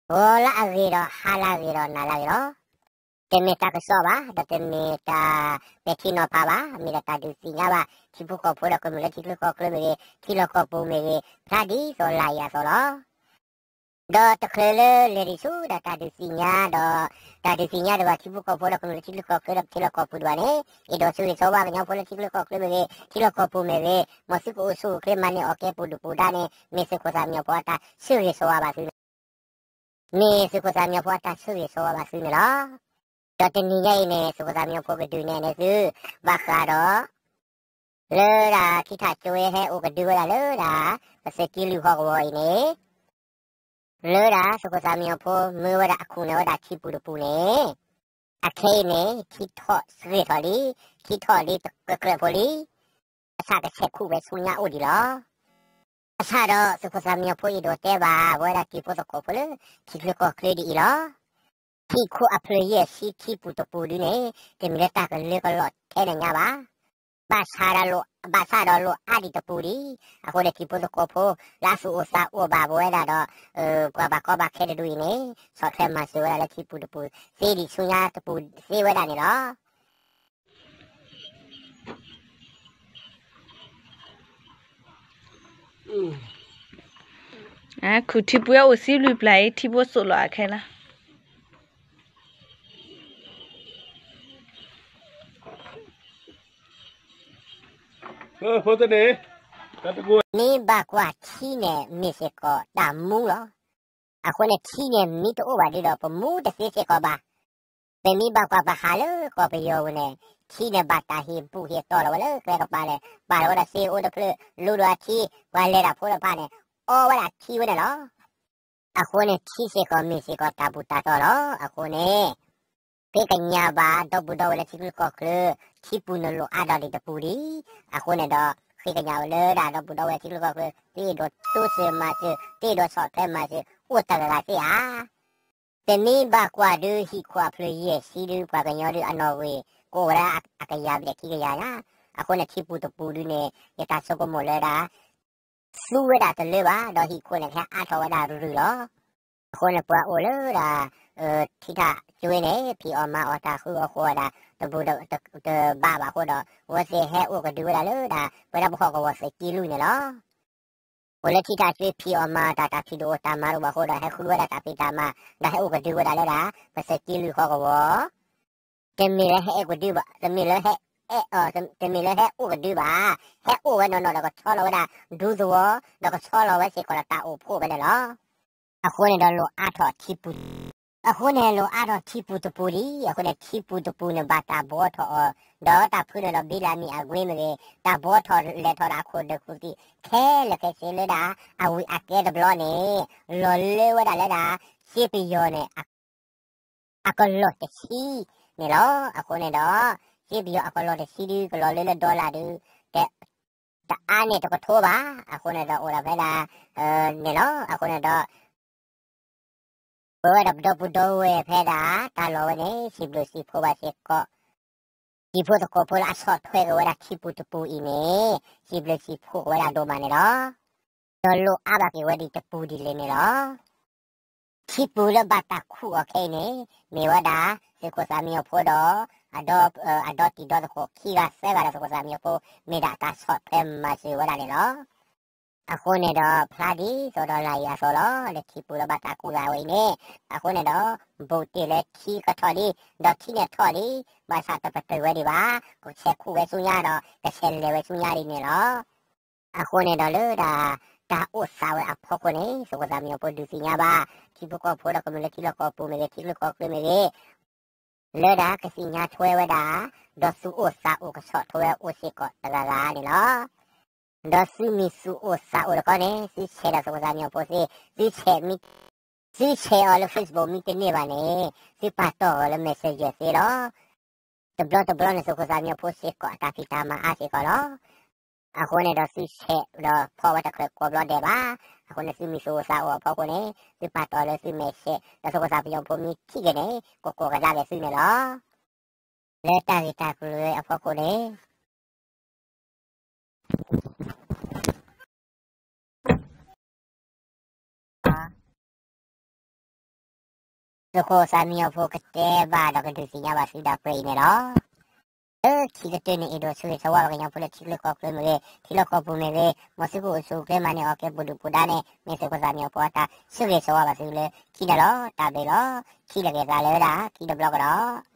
ဂီၤလၢအဂ့ၤဒီးဟါလၢအဂ့ၤဒီးနၤလၢအဂ့ၤလီၤ. တမ့ၢ်တၢ်ကစီၣ်ဘၣ် ဒီးတမ့ၢ်တၢ်ပဲာ်ထံနီၤဖးဘၣ်, မ့ၢ်ဒၣ်တၢ်ဒုးသ့ၣ်ညါဘၣ် ထံဖိကီၢ်ဖိဒီးကမျၢၢ်လၢထံချၢကီၢ်ချၢမ့ၢ်ဂ့ၤ, ထံလီၢ်ကီၢ်ပူၤမ့ၢ်ဂ့ၤ, ဖျါဒ်သိးလၢယၤအသိးလီၤ. ဒီးတချုးလၢလဲၤဒံးဆူဒၣ်တၢ်ဒုးသ့ၣ်ညါဒီး, တၢ်ဒုးသ့ၣ်ညါဒီးပှၤထံဖိကီၢ်ဖိဒီးထံလီၢ်ကီၢ်ပူၤဒံးဘၣ်န့ၣ်, အဲၣ်ဒိးဆၢဂ့ၤဆၢဝါကညီဖိလၢထံချၢကီၢ်ချၢမ့ၢ်ဂ့ၤ, ထံလီၢ်ကီၢ်ပူၤမ့ၢ်ဂ့ၤ, မ်သုကအိၣ်ဆူၣ်အိၣ်ချ့မၤန့ၢ်အီၣ်ကဲပူၤဒုၣ်ပူၤဒါန့ၣ် မ့ၢ်သုးခိၣ်သၣ်မံညီၤဖိအတၢ်ဆၢဂ့ၤဆၢဝါဘၣ်သုန့ၣ် မ့ၢ်သုးခိၣ်သၣ်မံညီၤဖိအတၢ်ဆၢဂ့ၤဆၢဝါဘၣ်သုန့ၣ်လီၤ. ဒီးတနံၤညါအံၤန့ၣ် သုးခိၣ်သၣ်မံညီၤဖိကဒုးနဲၣ်န့ၢ်သု ဘၣ်ဃးဒီး လၢဒၣ်ထံထၣ်ကၠိဝဲဟဲအိၣ်ကဒုဝဲဒၣ်လၢဒၣ် ပသုးက့လွံၢ်ဟီၣ်ကဝီၤအံၤန့ၣ် လၢဒၣ်သုးခိၣ်သၣ်မံညီၤဖိမၢဝဲဒၣ်အခူၣ်န့ၣ်ဝဲဒၣ်ထံပူၤတပူၤန့ၣ် အခဲအံၤန့ၣ် ထံထီၣ်စှ့ၤထီၣ်လံ, ထံထီၣ်လံတကြၢးကြၢးဖိလံ, အဆၣ်ကဆဲးခူၣ်ဝဲဆူညါအိၣ်ဒံးလီၤ. ဘၣ်ဆၣ်ဒီးသုးခိၣ်သၣ်မံညီၤဖိအဲၣ်ဒိးတဲဘၣ် ပဝဲဒၣ်တံၤဖိသကိးဖိလၢ ထံချၢကီၢ်ချၢဒ်အံၤလီၤ. ဟံၣ်ခိၣ်အဖျၢၣ်ယဲၢ်ဆံထံပူၤတပူၤဒုန့ၣ် တမ့ၢ်လၢတၢ်ကလၢကလီၢ်ထဲန့ၣ်ညါဘၣ်. ဘၣ်ဆၣ်ဒီး ဘၣ်ဆၣ်ဒီးလိၣ်အါဒံးတပူၤဒံး, အဃိန့ၣ် ထံဖိသကိးဖိ လၢအသူၣ်အိၣ်သးအိၣ်ဘၣ်ပဝဲဒၣ်ဒီး ပှၤဘၣ်ကီဘၣ်ခဲတဒူၣ်အံၤန့ၣ် ဆီၣ်ထွဲမၤစၢၤဝဲဒၣ်လၢထံပူၤတပူၤ သ့ဒံးဆူညါတပူၤသ့ဝဲဒၣ်န့ၣ်လီၤ. ခူၣ်ထံပူၤအိၣ်စံဘျုးပျၢ်အံၤ ထံဖိစိးလီၤအခဲလၢာ် မ့ၢ်ဘၣ်ကွၢ်ထံန့ၣ် မ့ၢ်စ့ၢ်ကီးတၢ်မူလီၤ. အဃိန့ၣ်ထံန့ၣ်မ့ၢ်တအိၣ်ဘၣ်ဒုဒီး ပမူတသ့စ့ၢ်ကီးဘၣ်. ပမ့ၢ်ဘၣ်ကွၢ်ပဟးလၢကီၢ်ပယီၤပူၤန့ၣ် ထံန့ၣ်ဘၣ်တၢ်ဟ့ၣ်ဘူးဟ့ၣ်တီၤလီၤဝဲလၢကျဲကပၤန့ၣ် ပာ်လီၤဝဲဒၣ်စ့အိၣ်တဖျၢၣ် လူဒီးအထံ ပှၤလဲၤတၢ်ဖိတဖၣ်န့ၣ် အီဝဲဒၣ်ထံဝဲန့ၣ်လီၤ. အဃိန့ၣ်ထံစ့ၢ်ကီးမ့ၢ်စ့ၢ်ကီးတၢ်ဘူၣ်တၢ်တီၤလီၤ. အဃိန့ၣ် ဃ့ကညးဘၣ်ဒီပုၢ်ဒီဝဲၢ်လၢထံချၢကီၢ်ချၢ ထံပူၤန့ၣ်လိၣ်အါဒီးဒံးတပူၤဒံး, အဃိန့ၣ်ဒီး ဃ့ကညးဝဲလၢဒၣ်ဒီပုၢ်ဒီဝဲၢ်ထံချၢကီၢ်ချၢ သုအဲၣ်ဒိးတိစၢၤမၤစၢၤ သုအဲၣ်ဒိးဆီၣ်ထွဲမၤစၢၤ အိၣ်တဂၤဂၤသ့ဧါ. တမ့ၢ်ဘၣ်ကွၢ်ဒုဟံၣ်ခိၣ်အဖျၢၣ်ယဲၢ်ဆံဒု ပှၤကညီဒုအနီၣ်ဂံၢ် ကအိၣ်ဝဲဒၣ်အကယၤဘျဲၣ်ခံကယၤညါ, အဃိန့ၣ်ထံပူၤတပူၤဒုန့ၣ် ယတၢ်ဆိကမိၣ်လၢဒၣ် သူဝဲဒၣ်တလၢဘၣ် ဒီးဟံၣ်ခိၣ်န့ၣ် ကဟဲအါထီၣ်ဝဲဒၣ်ရုၢ်လီၤ. အဃိန့ၣ် ပှၤအိၣ်လၢဒၣ် ထံထၣ်ကၠိန့ၣ် ဖံးအီၣ်မၤအီၣ်တၢ်ဃုအီၣ်ဃီအီၣ်ဒၣ် တဘူၣ်တဘၣ်ဘၣ်အဃိဒီး အဝဲသ့ၣ်ဟဲအိၣ်ကဒုဝဲဒၣ်လၢဒၣ် ပဝဲဒၣ်ပဟီၣ်ကဝီၤသုးက့လွံၢ်န့ၣ်လီၤ. အိၣ်လၢထံထၣ်ကၠိဖံးအီၣ်မၤအီၣ်တၢ် တၢ်ဖံးတအိၣ်တၢ်မၤတအိၣ်ဘၣ်အဃိဒီး ဟဲဃုဝဲဒၣ်တၢ်ဖံးတၢ်မၤ ဒီးဟဲအိၣ်ကဒုဝဲဒၣ်လၢဒၣ် ပသုးက့လွံၢ်ဟီၣ်ကဝီၤ တမ့ၢ်လၢဟဲအဲၣ်ကဒုဘၣ်, တမ့ၢ်လၢဟဲအဲၣ်, တမ့ၢ်လၢဟဲအိၣ်ကဒုဘၣ်, ဟဲအိၣ်ဝဲနီၢ်နီၢ်ဒီးကဆီလီၤဝဲဒၣ်ဒူသဝီ, ဒီးကဆီလီၤဝဲစ့ၢ်ကီးဒီးတၢ်အိၣ်ဖှိၣ်ဝဲန့ၣ်လီၤ. အဃိန့ၣ်ဒီးလိၣ်အါထီၣ်ထံပူၤ, အဃိန့ၣ်လိၣ်အါထီၣ်ထံပူၤတပူၤလံ, အဃိန့ၣ်ထံပူၤတပူၤန့ၣ်ဘၣ်တၢ်ဘှီထီၣ်အီၤ, ဒီးတၢ်ဖုန့ၣ်ဒီးဘံလၤမ့ၢ်အကွ့မ့ၢ်ဂ့ၤ, တၢ်ဘှီထီၣ်လဲၤထီၣ်ဒီးအခိၣ်ဒၢးခူၣ်သံး ခဲလၢာ်ခဲဆ့လၢဒၣ် အဝံၣ်အကဲတဘျီန့ၣ် လီၤလၢဝဲဒၣ်လၢဒၣ် စ့ပယီၤန့ၣ် အကလီၢ်တဆံန့ၣ်လီၤ. အဃိန့ၣ်ဒီး စ့ပယီၤအကလီၢ်တဆံဒု ကလီၤလၢလၢဒီလၣ်ဒု တအါန့ၢ်တကထိဘၣ်. အဃိန့ၣ်ဒီးအိၣ်ဒၣ်ဖဲဒၣ် န့ၣ်လီၤ. အဃိန့ၣ်ဒီး ပဝဲဒၣ်ပဒီပုၢ်ဒီဝဲၢ်ဖဲဒၣ် တၢ်လီၢ်ဝဲန့ၣ် စံးဘျုးစံးဖှိၣ်ဘၣ်စ့ၢ်ကီး တံၤဖိသကိးဖိလၢအဆီၣ်ထွဲက့ၤဝဲဒၣ်ထံပူၤတပူၤအံၤန့ၣ် စံးဘျုးစံးဖှိၣ်က့ၤဝဲဒၣ်ဒိၣ်မးန့ၣ်လီၤ. ဒီးလိၣ်အါဘၣ်က့ၤဝဲဒၣ်တပူၤဒ်လဲၣ်န့ၣ်လီၤ. ထံပူၤလၢဘၣ်တၢ်ခူၣ်အီၤခဲအံၤန့ၣ် မ့ၢ်ဝဲဒၣ် သုးခိၣ်သၣ်မံညီၤဖိဒီး အဒီတံၤဒီသကိးခံဂၤသၢဂၤဒီးသုးခိၣ်သၣ်မံညီၤဖိ မ့ၢ်ဒၣ်တၢ်ဆီၣ်ထွဲမၤစၢၤဝဲဒၣ်န့ၣ်လီၤ. အဃိန့ၣ်ဒီးဖျါဒ်သိးဒီးလၢအံၤအသိးလီၤ. လၢထံပူၤလၢဘၣ်တၢ်ခူၣ်ဂၤဝဲအံၤန့ၣ် အဃိန့ၣ်ဒီး ဘူးတ့ၢ်လၢထံကထီၣ်လံ, ဒီးထံန့ၣ်ထီၣ်လံ, ဘၣ်ဆၣ်တပတုာ်ဝဲဒံးဘၣ်, ကဆဲးခူၣ်ဝဲဆူညါဒီး ကဆဲးလဲၤဝဲဆူညါဒ်န့ၣ်လီၤ. အဃိန့ၣ်ဒီးလၢဒၣ် တၢ်အိၣ်သးဝဲအဖီခိၣ်န့ၣ် သုးခိၣ်သၣ်မံညီၤဖိဒုးသ့ၣ်ညါဘၣ် ထံဖိကီၢ်ဖိဒီးကမျၢၢ်လၢထံလီၢ်ကီၢ်ပူၤမ့ၢ်ဂ့ၤ ထံချၢကီၢ်ချၢမ့ၢ်ဂ့ၤ လၢဒၣ်ကသ့ၣ်ညါထွဲဝဲဒၣ် ဒီးသုအိၣ်သးအိၣ်ကဆီၣ်ထွဲဝဲအိၣ်စ့ၢ်ကီးတဂၤဂၤန့ၣ်လီၤ. ဒီးသုမ့ၢ်သူၣ်အိၣ်သးအိၣ်တခီန့ၣ် သုဆဲးဒီးသုးခိၣ်သၣ်မံညီၤဖိသ့, သုဆဲးမံ, သုဆဲးအီၤလၢ Facebook မ့ၢ်တန့ၢ်ဘၣ်န့ၣ် သုပာ်တီၢ်အီၤလၢ Messenger သ့လီၤ. တဘျီတဘျီန့ၣ် သုးခိၣ်သၣ်မံညီၤဖိစ့ၢ်ကီးအတၢ်ဖံးတၢ်မၤအါစ့ၢ်ကီးလီၤ. အဃိန့ၣ်ဒီး သုဆဲးဒီးဖီၣ်ဝဲတချုးကိးဘျီဒဲးဘၣ်. အဃိန့ၣ် သုမ့ၢ်သူၣ်အိၣ်သးအိၣ်အဖီခိၣ်န့ၣ် သုပာ်တီၢ်လၢသု message ဒီးသုးခိၣ်သၣ်မံညီၤဖိမ့ၢ်ထံၣ်က့ၤန့ၣ် ကကိးကဒါက့ၤသုန့ၣ်လီၤ. လၢတၢ်ဂ့ၢ်တၢ်ကျိၤအဖီခိၣ်န့ၣ် သုးခိၣ်သးမံအီၤဖိကတဲဘၣ်ဒီးကဒုးသ့ၣ်ညါဘၣ်သုဒၣ်ပှဲၤအံၤန့ၣ်လီၤ. လၢခံကတၢၢ်န့ၣ် အဲၣ်ဒိးဆၢဂ့ၤဆၢဝါပှၤကညီဖိလၢထံချၢကီၢ်ချၢမ့ၢ်ဂ့ၤ, ထံလီၢ်ကီၢ်ပူၤမ့ၢ်ဂ့ၤ, မ်သုကအိၣ်ဆူၣ်အိၣ်ချ့မၤန့ၢ်အီၣ်ကဲပှၤဒုၣ်ပှၤဒါန့ၣ် မ့ၢ်သုးခိၣ်သးမံအီၤဖိအတၢ်ဆၢဂ့ၤဆၢဝါဘၣ်သုလၢခံန့ၣ်လီၤ. တၢ်ဘျုးလီၤ. ခံလၢက့ၤသးလၢဒၣ်ခံတဘျီကဒီး